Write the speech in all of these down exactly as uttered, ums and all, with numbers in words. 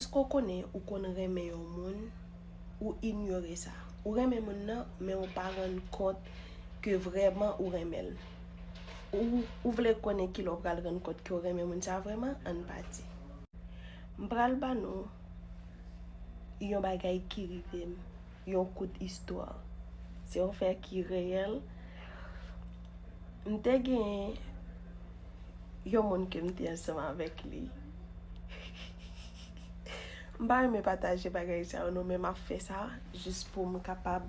Èske w konnen ou konn renmen yon moun, ou inyore sa? Ou renmen moun nan, men ou pa rann kont ke vrèman ou renmen l. Ou, ou vle konnen kilè w pral rann kont ke w renmen moun sa vrèman? Ann pati. M pral ban nou yon bagay ki rive m, yon kout istwa. Se yon fè ki reyèl. M te gen yon moun ke m te ansanm avèk li. M pa renmen pataje bagay sa yo non, men m ap fè sa jis pou m kapab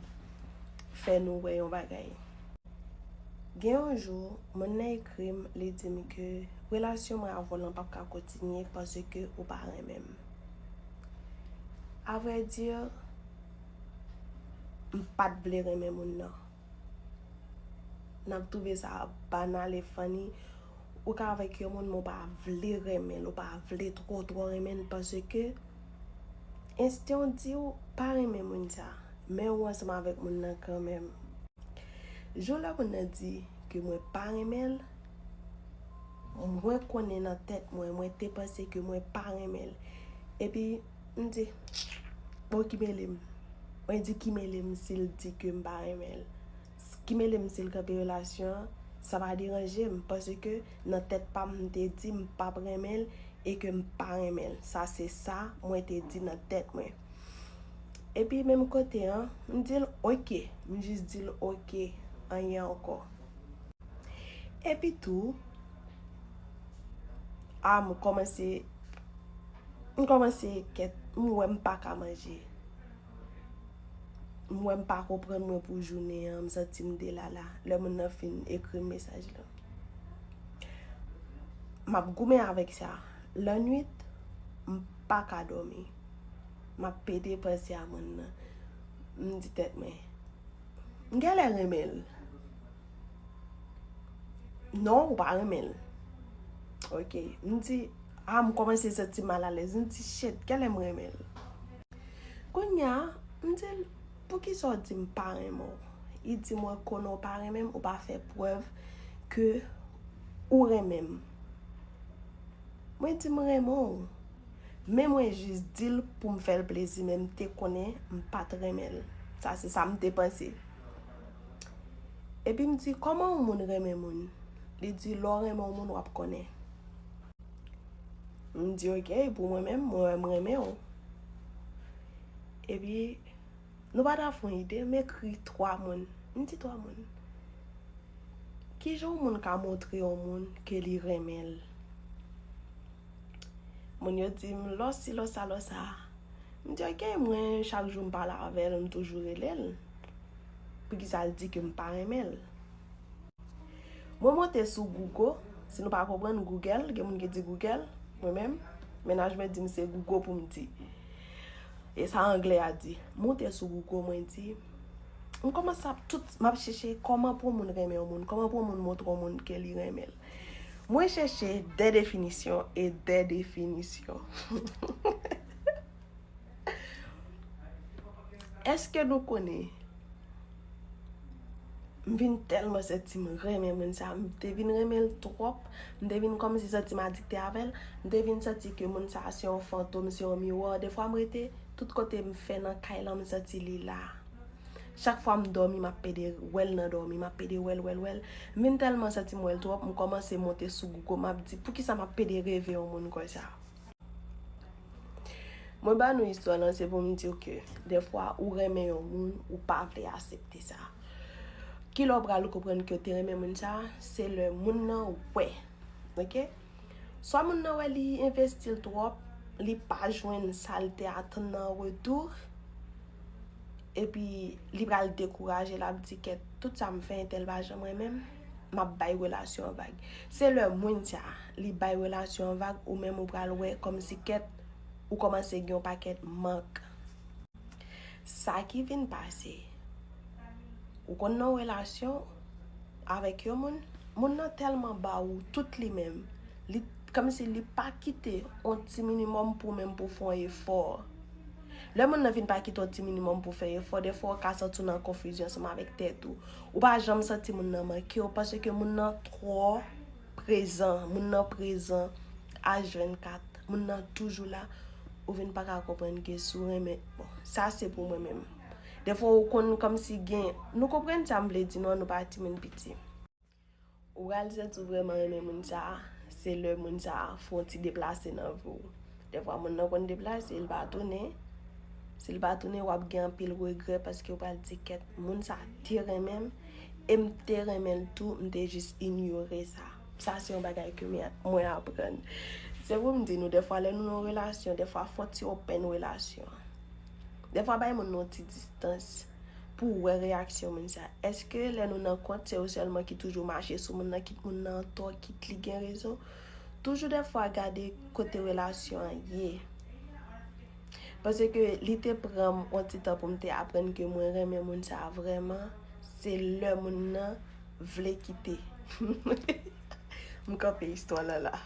fè nou wè yon bagay. Gen yon jou, moun nan ekri m, li di m ke relasyon mwen avè w lan p ap ka kontinye paske ou pa renmen m. Avrèdi, m pa t vle renmen moun nan. N ap twouve sa banal e funny. Ou ka avèk yon moun, men ou pa vle renmen l, ou pa vle twò, twò renmen l, paske ensten w di w pa renmen moun sa, men ou ansanm avèk moun nan kanmenm. Jou lè moun nan di ke mwen pa renmen l, mwen konnen nan tèt mwen, mwen te panse ke mwen pa renmen l. Epi, m di, bon, ki mele m? Mwen di, ki mele m si l di ke m pa renmen l? Ki mele m si l kanpe relasyon an? Sa pa deranje m, paske nan tèt pa m, m te di m p ap renmen l e ke m pa renmen l. Sa se sa mwen te di nan tèt mwen. Epi menm kote an, m di l, "Oke." M jis di l, "Oke." Anyen ankò. Epi tou, a, m kòmanse, m kòmanse kèt, m wè m pa ka manje. M wè m pa konprann mwen pou jounen an, m santi m delala. Lè moun nan fin ekri m mesaj lan, m ap goumen avèk sa. Lannwit, m pa ka dòmi. M ap pede panse a moun nan. M di tèt mwen, "M genlè renmen l." Non, ou pa renmen l. Oke. M di, a, m kòmanse santi m malalèz. M di, "Shit, genlè m renmen l." Kounye a, m di l, "Poukisa w di m pa renmen w?" Li di, "Mwen konnen w pa renmen m, ou pa fè prèv ke ou renmen m." Mwen di, "M renmen w." Men mwen jis di l pou m fè l plezi, men m te konnen m pa t renmen l. Sa se sa m te panse. Epi m di, "Kòman yon moun renmen moun?" Li di, "Lè w renmen yon moun, w ap konnen." M di, "Oke, pou mwen menm, mwen wè m renmen w." Epi, nou pa ta fè yon ide, m ekri twa moun. M di twa moun, "Kijan yon moun ka montre yon moun ke li renmen l?" Moun yo di m, "Lòsi, lòsa, lòsa." M di, "Oke, mwen, chak jou m pale avè l, m toujou rele l. Poukisa l di ke m pa renmen l?" Mwen monte sou Google. Si nou pa konprann Google, gen moun ki di Google, mwen menm, mennaj mwen di m se Google pou m di. E sa anglè a di. Monte sou Google, mwen di, m kòmanse ap tout, m ap chèche kòman pou yon moun renmen yon moun, kòman pou yon moun montre yon moun ke li renmen l. Mwen chèche de definisyon e de definisyon. Èske nou konnen? M vin tèlman santi m renmen moun sa, m te vin renmen l twòp, m te vin kòmsi santi m adikte avè l, m te vin santi ke moun sa se yon fantom, se yon miwa. Defwa m rete, tout kote m fè nan kay lan, m santi li la. Chak fwa m dòmi, m ap pede wè l nan dòmi, m ap pede wè l, wè l, wè l. M vin tèlman santi m wè l twòp, m kòmanse monte sou Google, m ap di, "Poukisa m ap pede reve yon moun konsa?" Mwen ba nou istwa lan, se pou m di w ke defwa ou renmen yon moun, ou pa vle aksepte sa. Kilè w pral konprann ke w te renmen moun sa? Se lè moun nan wè. Oke? Swa moun nan wè li envesti l twòp, li pa jwenn sa l te atann nan an retou, epi li pral dekouraje, l ap di, "Kèt, tout sa m fè entèl pa janm renmen m, m ap bay relasyon an vag." Se lè moun sa, li bay relasyon an vag, ou menm ou pral wè kòmsi kèt, ou kòmanse gen yon pakèt mank. Sa ki vin pase, ou konn nan yon relasyon avèk yon moun, moun nan tèlman ba ou tout li menm, li, kòmsi li pa kite yon ti minimòm pou menm pou fè yon efò. Lè moun nan vin pa kite yon ti minimòm pou fè efò, defwa w ka santi w nan konfizyon ansanm avèk tèt ou. Ou pa janm santi moun nan manke w, paske moun nan twò prezan, moun nan prezan H vennkat, moun nan toujou la. Ou vin pa ka konprann ke si w renmen, bon, sa se pou mwen menm. Dèfwa ou konn kòmsi gen, nou konprann sa m vle di, non, nou pa timoun piti. Ou pral santi w vrèman renmen moun sa a, se lè moun sa a fè yon ti deplase nan vi w. Dèfwa moun nan konn deplase, li pa tounen. Si li pa tounen, w ap gen anpil regrè paske w pral di, kèt, moun sa a te renmen m, e m te renmen l tou, m te jis inyore sa. Sa se yon bagay ke mwen, mwen aprann. Se pou m di nou, dèfwa lè nou nan yon relasyon, dèfwa fò ti open relasyon an. Dèfwa bay moun nan yon ti distans pou w wè reyaksyon moun sa. Èske lè nou nan kont, se ou sèlman ki toujou mache sou moun nan, kit moun nan antò, kit li gen rezon? Toujou dèfwa gade kote relasyon an ye. Paske li te pran m yon ti tan pou m te aprann ke mwen renmen moun sa a vrèman, se lè moun nan vle kite. M kanpe istwa lan la.